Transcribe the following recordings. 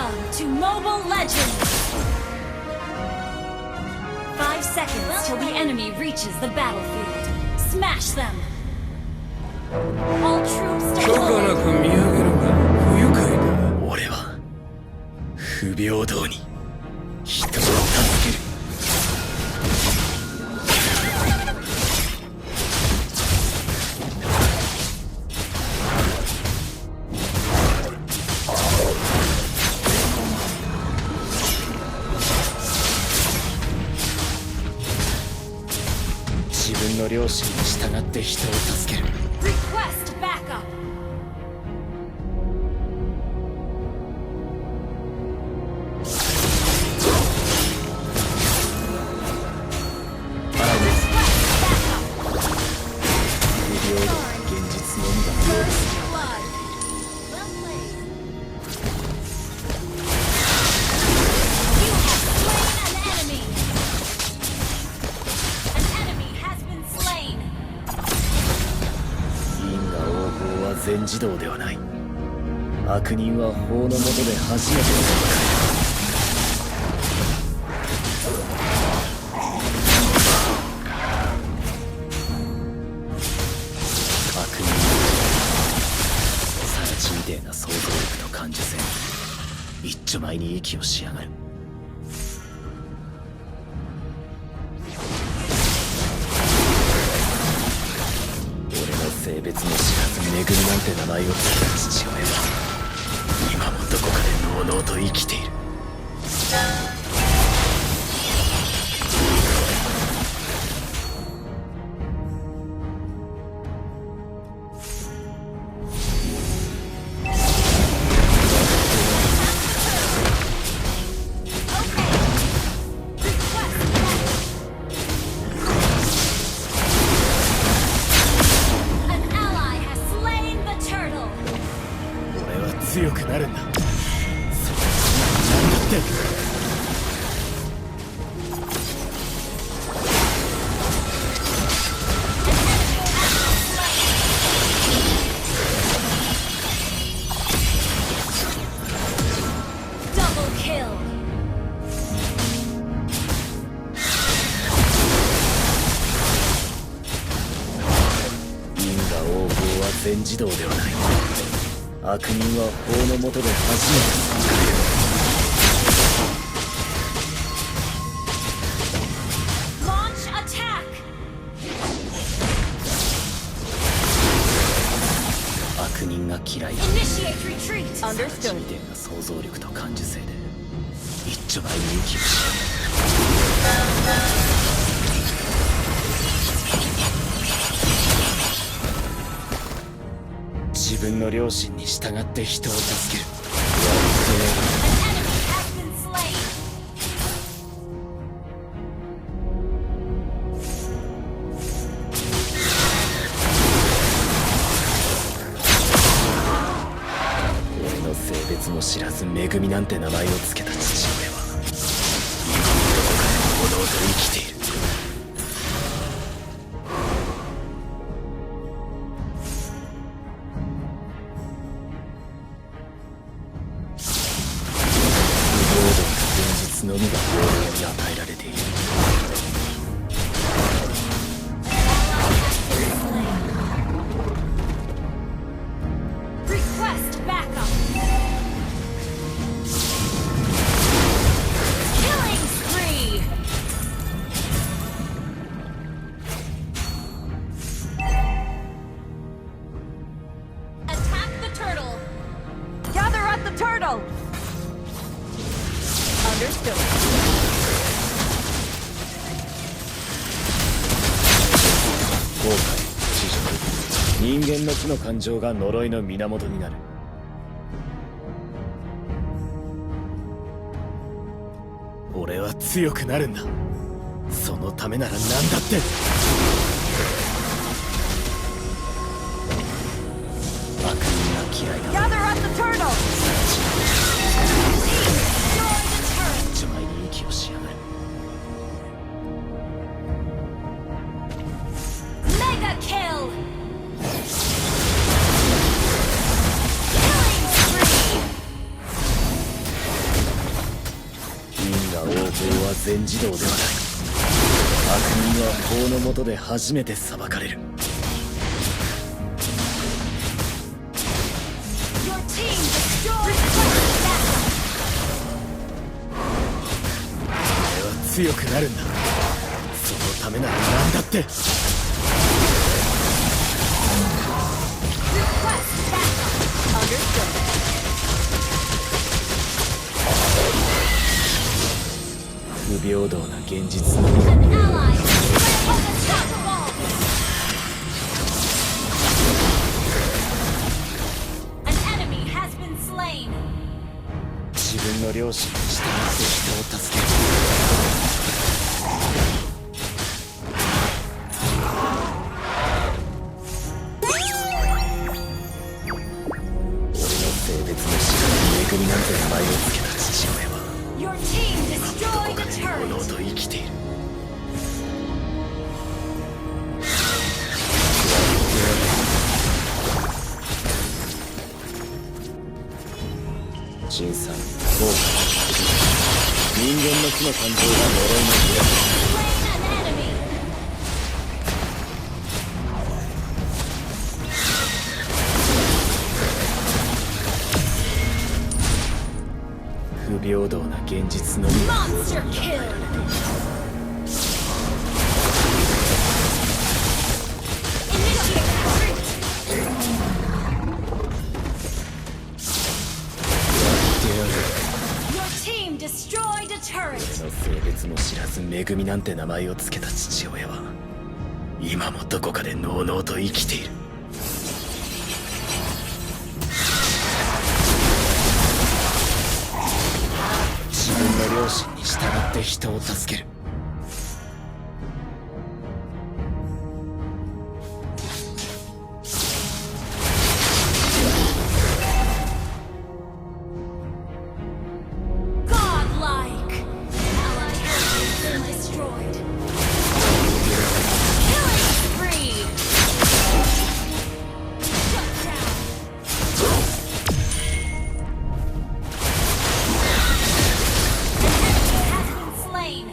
Welcome to Mobile Legends! 5 seconds till the enemy reaches the battlefield. Smash them! All troops 許可な deployed! く見上げるが不愉快だ。俺は不平等に人を助ける。自分の良心に従って人を助ける。 Request backup! First blood! Well played. You have slain an enemy! An enemy has been slain! 因果応報は全自動ではない。悪人は法の下で初めて裁かれる。悪人はサラチみてえな想像力と感受性、一丁前に息をしやがる。俺の性別も知らずめぐみなんて名前を付けた父親は今もどこかでのうのうと生きている。An ally has slain the turtle! 俺は強くなるんだ。そんな何だって。Double kill! 因果応報は全自動ではない。悪人は法の下で初めて裁かれる。 Launch attack! 悪人が嫌いだ。 Initiate retreat! サラチみてえな想像力と感受性で一丁前に息をし自分の良心に従って人を助ける。 An enemy has been slain! 俺の性別も知らずめぐみなんて名前を付けた父親は今もどこかでのうのうと生きている。不平等な現実のみが俺に与えられている。 Request backup! Killing spree! Attack the turtle! Gather at the turtle! Understood. 後悔、知識、人間の負の感情が呪いの源になる。俺は強くなるんだ。そのためなら何だって。悪人が嫌いだ。 Gather at the turtle! 一丁前に息をしやがる。 Mega kill! Killing spree! 全自動ではない。悪人は法の下で初めて裁かれる。 Your team destroyed the battle. 俺は強くなるんだ。そのためなら何だって。 Request backup. Understood. 不平等な現実のみ An ally has slain unstoppable. An enemy has been slain. 自分の良心に従って人を助ける。俺の性別の知らぬ恵みなんて名前を付けた父親は Your team どこ destroyed か a でのうのう turret. と生きている。陳さん、後悔。人間の木の誕生が呪いの木だ。 Slain an enemy. 不平等な現実のみ。 Monster kill. Initiate retreat. である。 Your team destroyed a turret. の性別も知らず恵みなんて名前を付けた父親は今もどこかでのうのうと生きている。自分の良心に従って人を助ける。Godlike. Ally has been destroyed. Killing spree. Shut down. An enemy has been slain.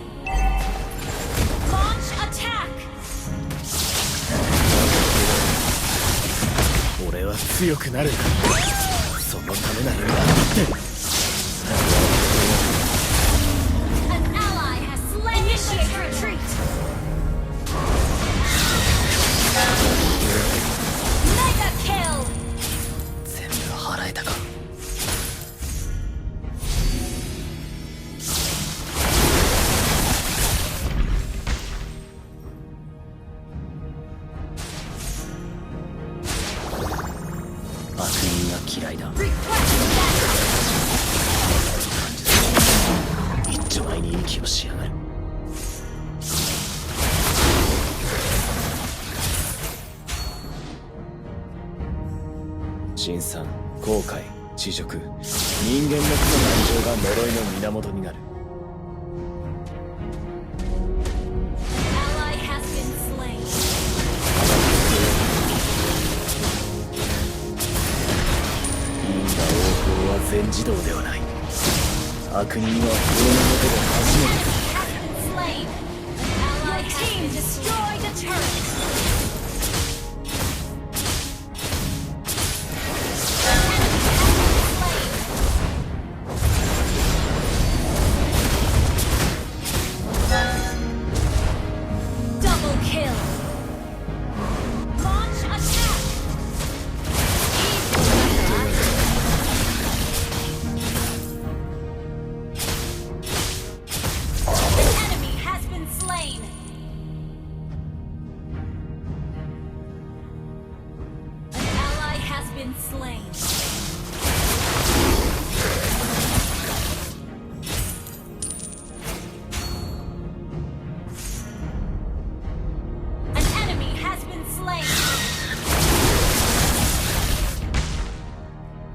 Launch attack. 俺は強くなるんだ。そのためなら何だって。 An ally has slain. Initiate retreat. Mega kill. 全部払えたか。悪人が嫌いだ。 Request backup. 一丁前に息をしやがる。陳さん、後悔、恥辱、人間の負の感情が呪いの源になる。 Ally has been slain. 因果応報は全自動ではない。悪人は法の下で初めて。 Has been slain. Ally team destroyed a turret. Double kill. Launch attack. An enemy has been slain. An ally has been slain. An enemy has been slain.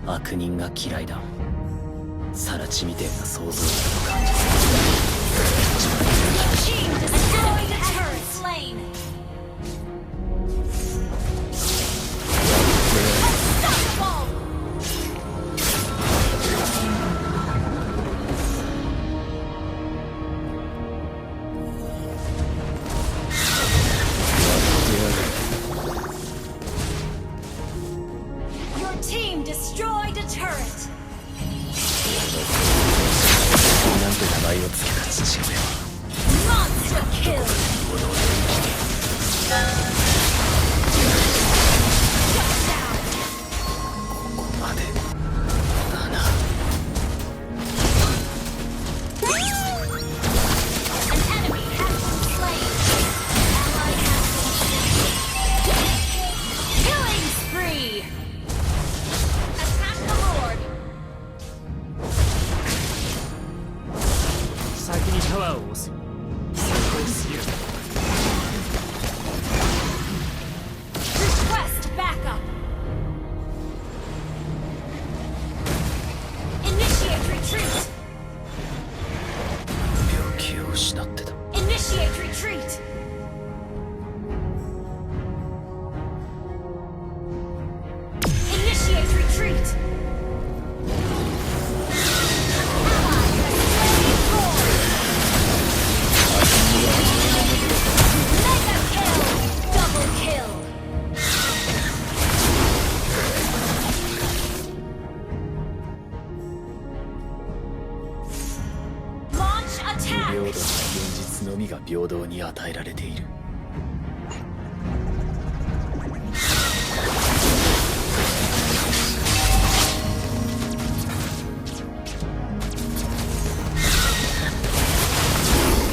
悪人が嫌いだ。サラチみてえな想像力と感じす Team destroyed a turret. Slain. Unstoppable. Your team destroyed a turret. なんて名前を付けた父親は Monster kill. おのおの生きている Shut down. ここまでだな An enemy has been slain. Ally has been slain. Killing spree. Attack the Lord. 先にタワーを押す。先行する。 Request backup. Initiate retreat. 病気を失ってた Initiate retreat. Initiate retreat. Ally has slain Lord. Mega kill. Double kill. Launch 平等な attack. 現実のみが平等に与えられている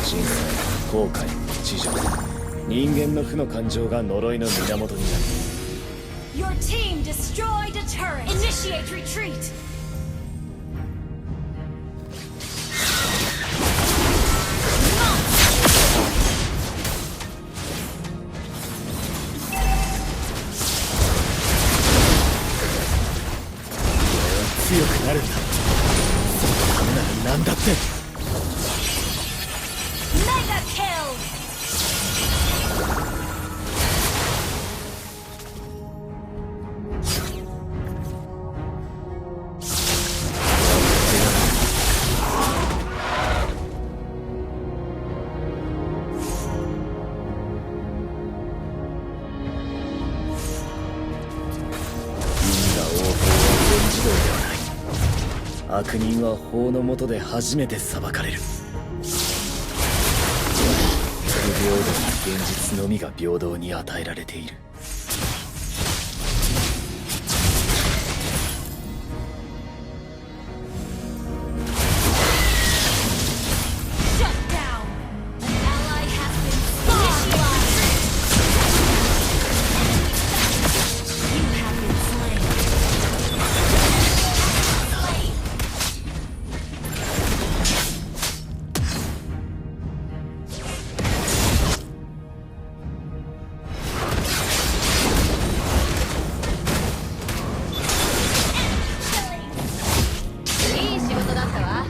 人生後悔知情人間の負の感情が呪いの源になる Your team destroyed a turret. Initiate retreat.俺は強くなるんだそのためなら何だって Mega kill.「悪人は法の下で初めて裁かれる」不平等な現実のみが平等に与えられている Shut down. An ally has been slain. You have been slain. Killing. いい仕事だったわ。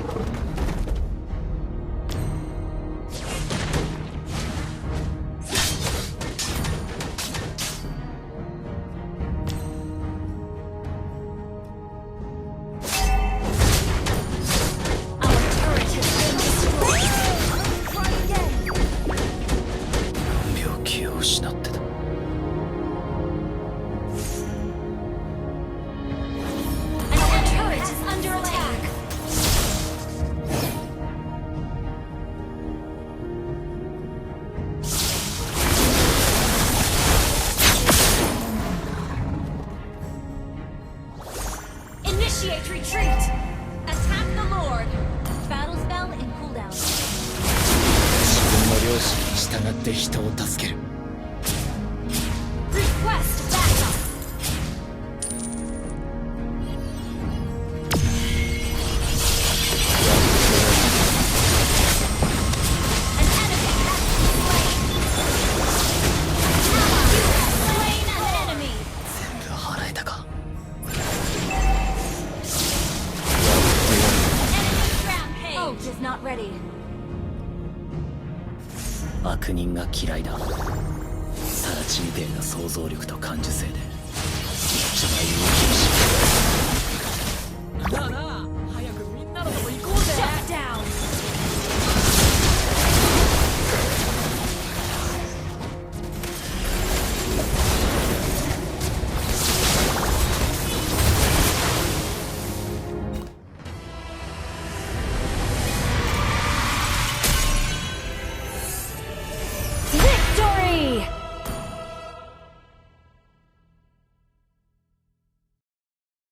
Our turret has been destroyed. Try again. 病気を失ってた Our turret is under attack. Initiate retreat. Attack the Lord. Battle spell in cooldown. 自分の良心に従って人を助ける Request backup. An enemy has been slain. Ally, you have slain an enemy. 全部払えたか Enemy rampage. Ult is not ready. 悪人が嫌いだサラチみてえな想像力と感受性で一丁前に生き